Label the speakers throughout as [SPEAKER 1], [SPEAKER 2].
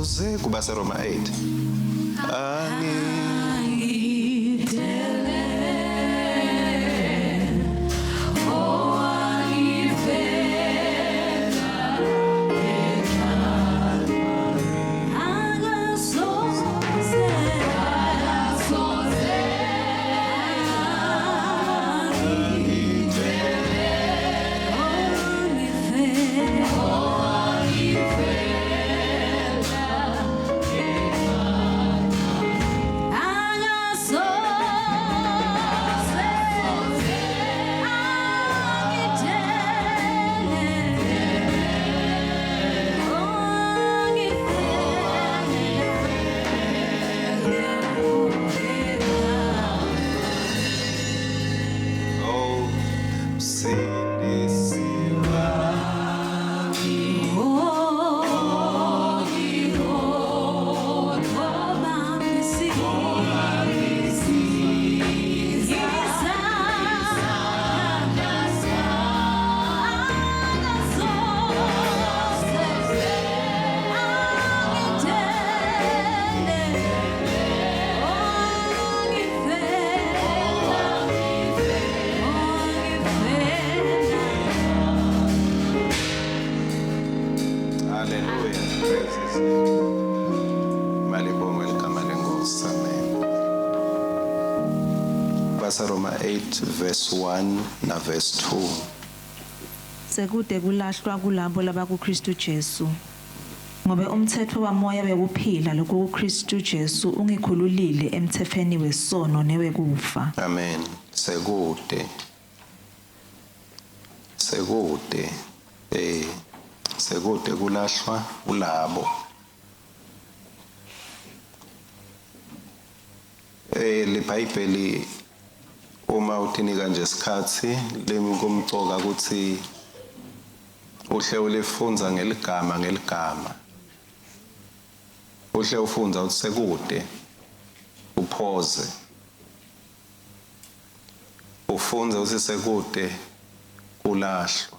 [SPEAKER 1] Akasoze kubaseRoma 8. Oh, sindisiwa. Hallelujah. Praise his name. Malibongwe ligama lenkosi. Amen. Basaroma 8 verse 1 na verse 2.
[SPEAKER 2] Sekude kulahlwa kulabo labakuKristu Jesu. Ngobe umtsetfo wamoya wekuphila lokukuKristu Jesu ungikhululile emtsetfweni wesono newekufa.
[SPEAKER 1] Amen. Sekude. Sekude. Eh sekude kulahlwa kulabo. Eh liBhayibheli uma utinika nje isikhathi lemkumcoka ukuthi uhle ulifunza ngeligama ngeligama. Uhle ufundza uthi sekude uphoze. Ufunze uthi sekude kulahlwa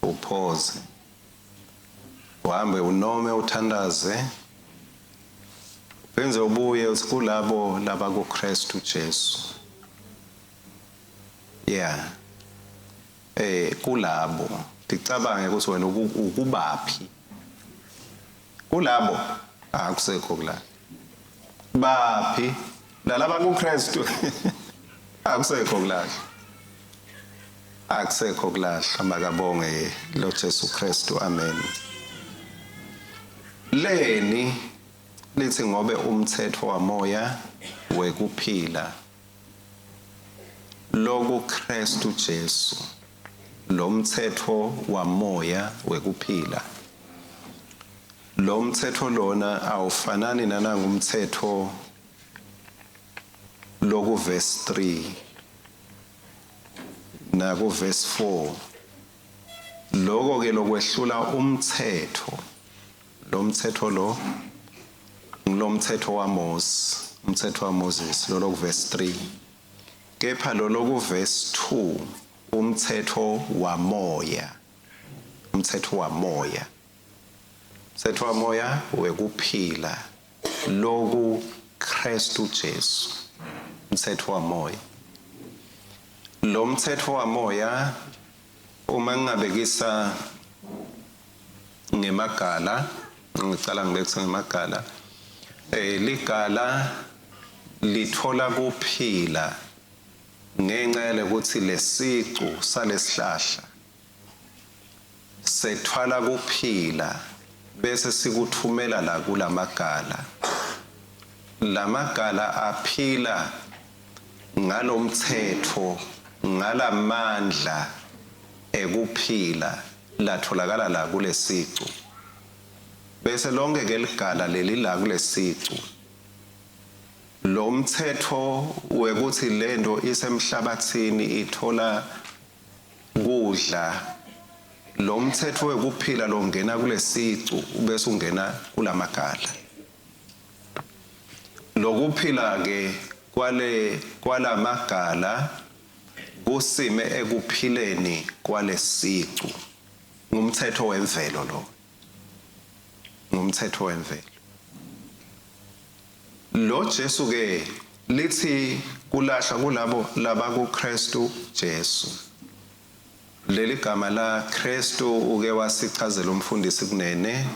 [SPEAKER 1] uphoze. Uhambe unome uthandaze Phindze ubuye uthi kulabo laba kuKristu Jesu. Yeah. Eh kulabo ticabange ukuthi wena ukubaphi. Kulabo akusekho kula. Baphi lalaba kuKristu akusekho kulahla. Akusekho kulahla makabonge lo Jesu Kristu amen. Leni lithi ngobe umthetho wamoya wekuphila lokuKristu Jesu lo mthetho wamoya wekuphila lo mthetho lona awufanani nanangumthetho loku verse 3 naku verse 4 lokho ke lokwehlula umthetho lo mthetho lo ngilomthetho waMose umthetho waMoses lo loku verse 3 kepha lo loku verse 2 umthetho wamoya umthetho wamoya umthetho wamoya wekuphila loku Kristu Jesu umthetho wamoya lo mthetho wamoya uma ngingabekisa ngemagala ngicala ngibekisa ngemagala eh ligala lithola kuphila ngenxa yalekuthi lesicu salesihlahla sethwala kuphila bese sikuthumela la kulamagala lamagala aphila ngalomthetho ngalamandla ekuphila latholakala la kulesicu bese lonke ke ligala leli la kulesicu lo mthetho wekuthi lento isemhlabathini ithola kudla lo mthetho wekuphila longena kulesicu ubese ungena kulamagala lokuphila ke kwale kwalamagala kusime ekuphileni kwalesicu ngumthetho wemvelo lo. Ngumthetho wemvelo. Lo Jesu ke lithi kulahla kulabo labakuKristu Jesu. Leli gama la Kristu uke wasichazela umfundisi kunene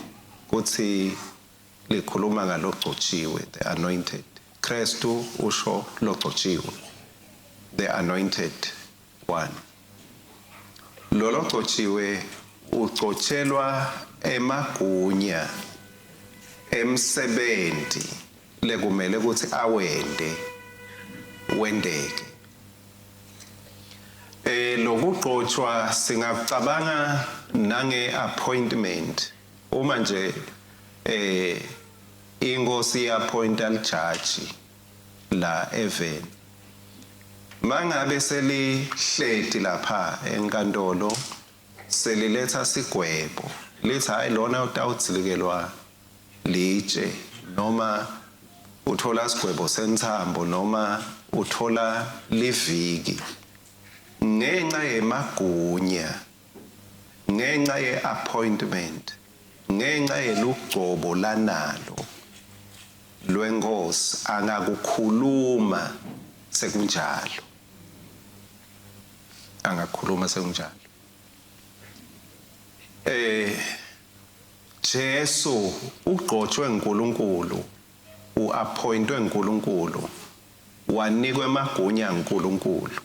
[SPEAKER 1] kuthi likhuluma ngalogcotshiwe, the anointed. Kristu usho logcotshiwe, the anointed one. Lolo gcotshiwe ugcotshelwa emagunya emsebenti lekumele ukuthi awende wendeke. Lokugcotshwa singakucabanga nange appointment uma nje inkosi yappointa lijaji la eveni. Mangabe selihleti lapha enkantolo seliletha sigwebo lithi hayi lona utawudzilikelwa litshe noma uthola sigwebo sentsambo noma uthola liviki ngenxa yemagunya, ngenxa ye-appointment, ngenxa yelugcobo lanalo lwenkosi angakukhuluma sekunjalo, angakhuluma sekunjalo. Jesu ugcotshwe nguNkulunkulu, uappointwe nguNkulunkulu, wanikwe emagunya nguNkulunkulu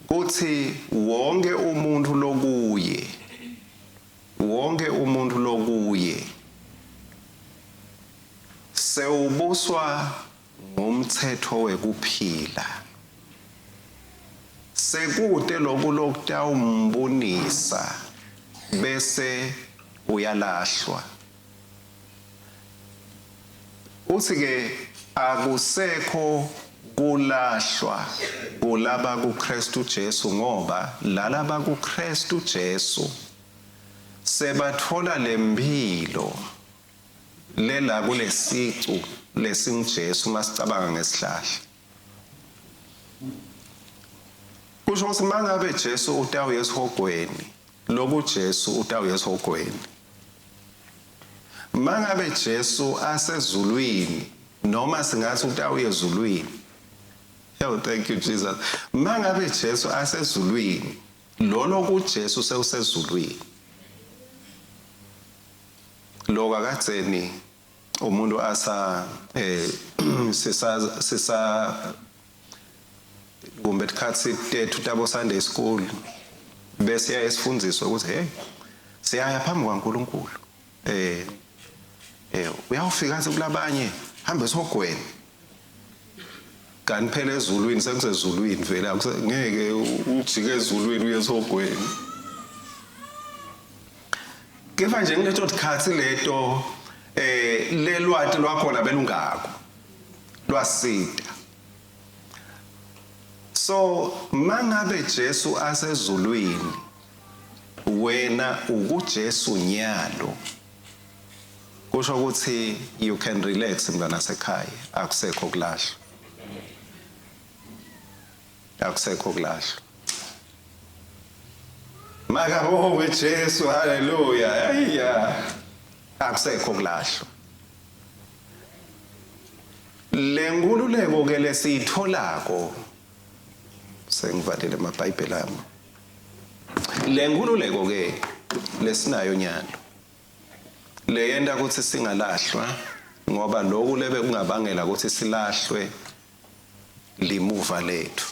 [SPEAKER 1] kuthi wonke umuntu lokuye, wonke umuntu lokuye sewubuswa ngumthetho wekuphila. Sekude lokhu lokutawumbonisa bese uyalahlwa. Uthi ke akusekho kulahlwa kulaba kuKristu Jesu, ngoba lalaba kuKristu Jesu sebathola lempilo lela kulesicu lesinguJesu. Masicabanga ngesihlahla, kusho ukuthi mangabe Jesu utawuya esihogweni, loku Jesu utawuya esihogweni. Mangabe Jesu asezulwini, noma singathi utawuya ezulwini. Oh, thank you Jesus. Mangabe Jesu asezulwini, lolo kuJesu sewusezulwini. Lokho akadzeni umuntu asa sisa kumbe tikhatsi tethu tabo Sunday school bese yayisifundiswa ukuthi hey, siyaya phambi kwaNkulunkulu, uyawufika athi kulabanye hambe esihogweni, kanti phela ezulwini sekusezulwini vele, ngeke ujike ezulwini uye esihogweni. Kepha nje ngileto tikhatsi leto lelwati lwakhona belungako lwasita. So mangabe Jesu asezulwini, wena ukuJesu nyalo, kusho ukuthi you can relax mntwana sekhaya, akusekho kulahlwa, akusekho kulahlwa. Makabongwe Jesu, haleluya. Ayiya, akusekho kulahlwa. Lenkululeko ke lesiyitholako, sengivalile amabhayibheli ami, lenkululeko ke lesinayo nyalo leyenta ukuthi singalahlwa, ngoba lokhu lebe kungabangela ukuthi silahlwe limuva lethu,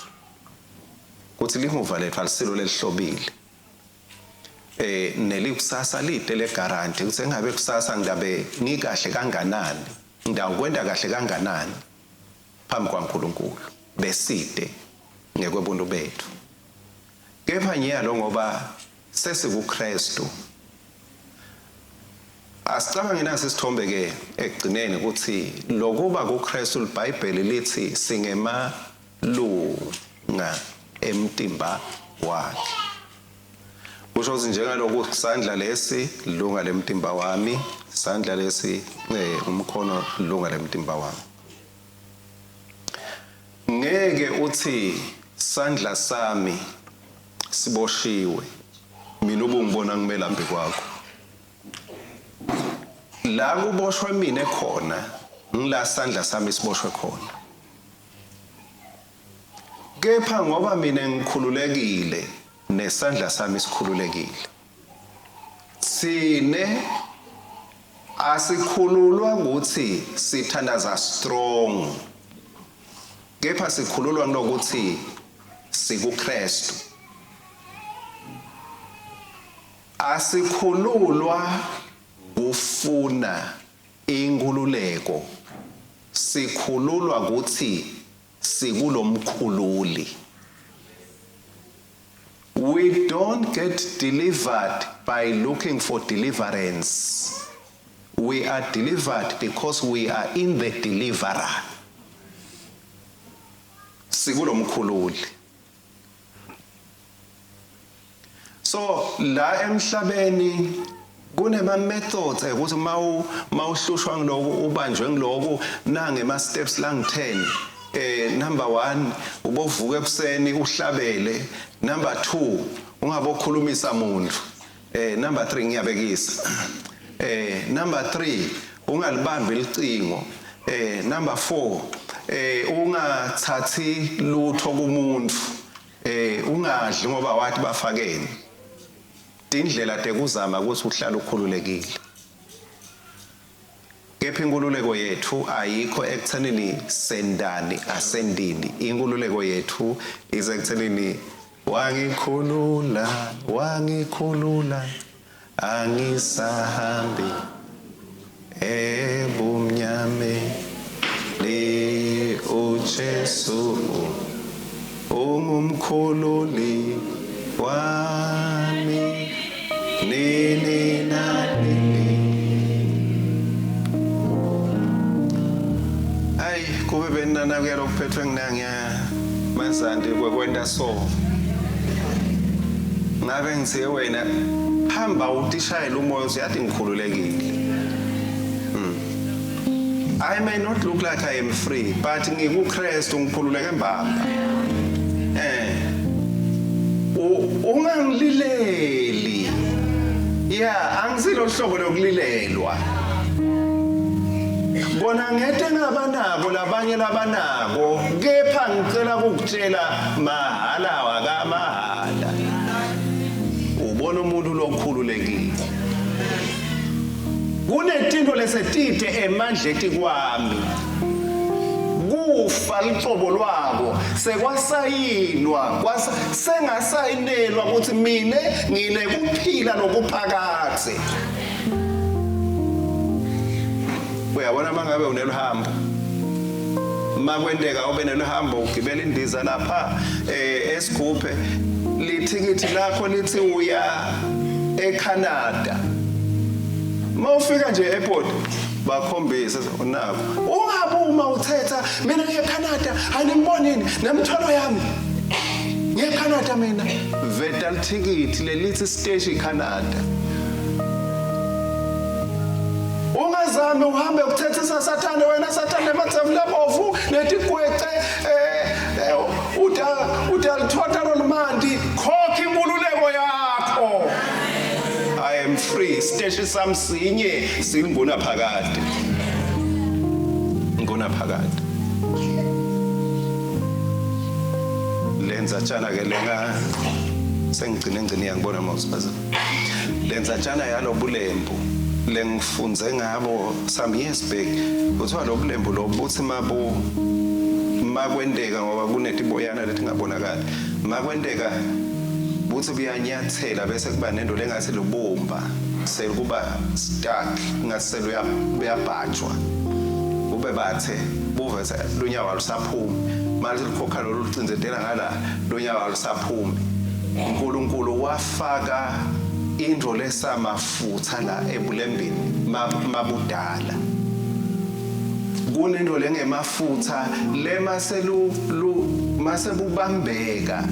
[SPEAKER 1] kuthi limuva lethu alisilo lelihlobile, nelikusasa lide le guarantee ukuthi engabe kusasa ngidabe ngikahle kanganani, ngidawukwenta kahle kanganani phambi kwaNkulunkulu, beside ngekwebuntu bethu. Kepha nyalo ngoba sesikuKristu, asicabange nasi isithombe ke ekugcineni ukuthi lokuba kuKristu, iBhayibheli lithi singemalunga emtimba wakhe. Kusho ukuthi njengaloku sandla lesi lunga lemtimba wami, sandla lesi umkhono lunga lemtimba wami. Ngeke uthi sandla sami siboshiwe, mina ubungibona ngimelambi kwakho. La kuboshwe mina khona ngila sandla sami siboshwe khona. Kepha ngoba mina ngikhululekile nesandla sami sikhululekile. Sine asikhululwa ukuthi sithandaza strong. Kepha sikhululwa kulokuthi sikuKristu. Asikhululwa kufuna inkhululeko, sikhululwa kutsi sikulomkhululi. We don't get delivered by looking for deliverance. We are delivered because we are in the deliverer. Sikulomkhululi. So la emhlabeni kunema methods ukuthi mawu mawuhlushwa ngiloku ubanjwe ngiloku nange ma steps lang 10 number 1 ubovuka ekuseni uhlabele, number 2 ungabokhulumisa muntu, number 3 ngiyabekisa, number 3 ungalibambi licingo, number 4 ungathathi lutho kumuntu, ungadli ngoba wathi bafakeni. Tindlela tekuzama ukuthi uhlale ukhululekile. Kepha inkululeko yethu ayikho ekuthenini sendani asendini. Inkululeko yethu isekuthenini wangikhulula, wangikhulula, angisahambi ebumnyameni, uJesu ungumkhululi wami nini nanini. Ayi kube benana kuyalokuphethwe nginangiya mazandi kwekwenta so. Ngabe ngithiye wena hamba utishayele umoya uthi ngikhululekile. I may not look like I am free, but ngikuKristu ngikhululeke mbamba. Ungangilileli. Yeah, angisilo hlobo lokulilelwa. Bona ngete ngabanako labanye labanako, kepha ngicela ukukutshela mahala wakamahala. Ubona umuntu lokhululekile. Kunetinto lesetite emandleti kwami. Kufa licobo lwako sekwasayinwa, sengasayinelwa ukuthi mine ngine kuphila nokuphakadze. Uyabona mangabe uneluhambo, makwenteka ube neluhambo ugibela indiza lapha esiguphe, lithikithi lakho lithi uya eCanada. Mawufika nje airport bakhombise unako. Ungabuma uthetha mina ngiye eCanada, animbonini nemthwalo yami. Ngiye eCanada mina. Veta lithikithi lelithi station Canada. Ungazami uhambe ukuthethisa Sathane, wena Sathane emathemu labovu netigwece udalithotha lolumanti, khokha inkululeko yakho. I am free. Siteshi sami sinye singuna phakade. Nguna phakade. Lenza tshana ke lenga sengigcine ngcine ngiyangibona mawusibaza. Lenza tshana yalobulembu lengifunze ngabo some years back. Kuthiwa lobulembu lobuthi mabu makwenteka ngoba kunetiboyana letingabonakali. Makwenteka buthi buyanyathela bese kuba nento lengathi lubumba sekuba stuck ngathi seluyabhajwa. Ube bathe buve lunyawo alusaphumi. Manje likhokha lolu lucinzetela ngala lunyawo alusaphumi. uNkulunkulu wafaka into lesamafutha la ebulembini mabudala. Kunento lengemafutha lemaselu masebubambeka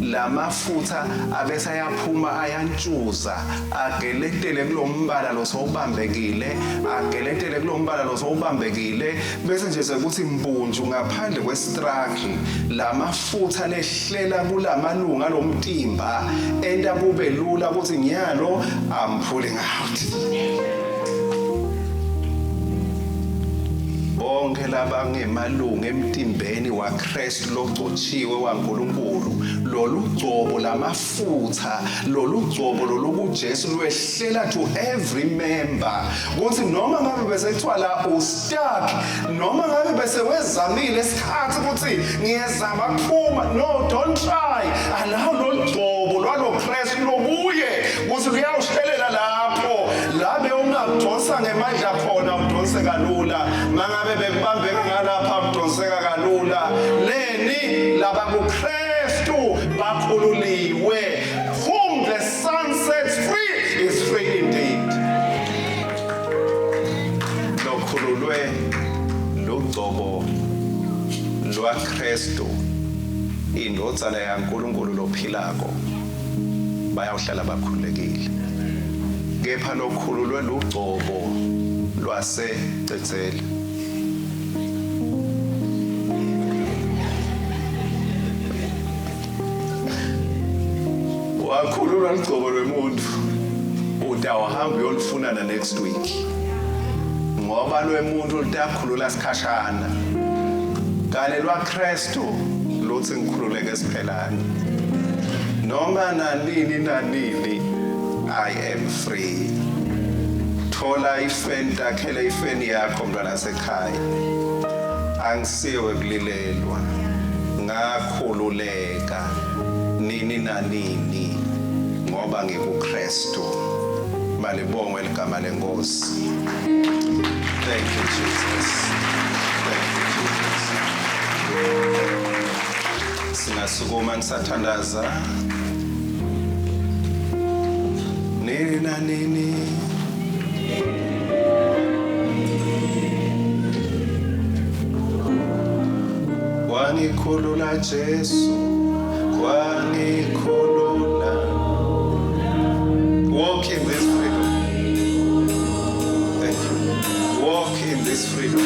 [SPEAKER 1] lamafutha abese ayaphuma ayantshuza ageletele kulombala lo sowubambekile, ageletele kulombala lo sowubambekile, bese nje sekuthi mbunju ngaphandle kwestruggle lamafutha lehlela kulamalunga lomtimba enta kube lula ukuthi nyalo I'm pulling out. Bonkhe labangemalunga emtimbeni waKristu logcotshiwe waNkulunkulu, lolugcobo lamafutha, lolugcobo lolukuJesu lwehlela to every member. Kuthi noma ngabe bese kuthiwa la ustuck, noma ngabe bese wezamile isikhathi ukuthi ngiyezama kuphuma, no, don't try. Allow lolugcobo lwalo Kristu lokuye kuthi luyawushelela lapho la bewungakudonsa ngemandla khona udonse kalula. Mangabe bekubambeka ngalapha kudonseka kalula. Leni laba kuKristu bakhululiwe. Whom the Son sets free is free indeed. Lokhululwe lugcobo lwaKristu indvodzana yaNkulunkulu lophilako bayawuhlala bakhululekile. Kepha lokhululwe lugcobo lwasecedzele. Wakhululwa lugcobo lwemuntu utawuhamba uyolufuna na next week. Ngoba lwemuntu lutakhulula sikhashana. Kale lwaKristu luthi ngikhululeke siphelani. Noma nanini nanini I am free. Thola ifeni takhele ifeni yakho mntwana sekhaya. Angisiwe kulilelwa. Ngakhululeka nini nanini ngoba ngikuKristu. Malibongwe ligama lenkosi. Thank you Jesus. Thank you Jesus. Singasukuma nisathandaza. Nini na nini. Wangikhulula Jesu, wangikhulula. Walk in this freedom. Thank you. Walk in this freedom.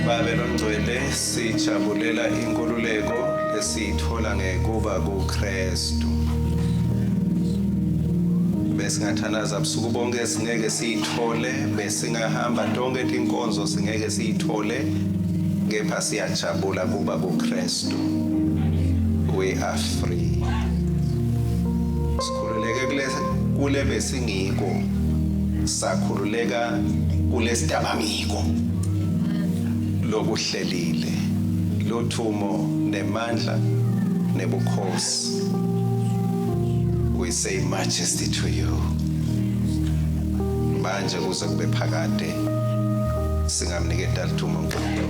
[SPEAKER 1] Babe longcwele, sijabulela inkululeko esiyithola ngekuba kuKristu. Besingathandaza busuku bonke singeke siyithole, besingahamba tonke tinkonzo singeke siyithole, kepha siyajabula kuba kuKristu. We are free. Sikhululeke kule kule besingiko, sakhululeka kulesitabangiko lokuhlelile lothumo nemandla nebukhosi. We say majesty to you. Manje kuze kube phakade singamniketa lithumo uNkulunkulu.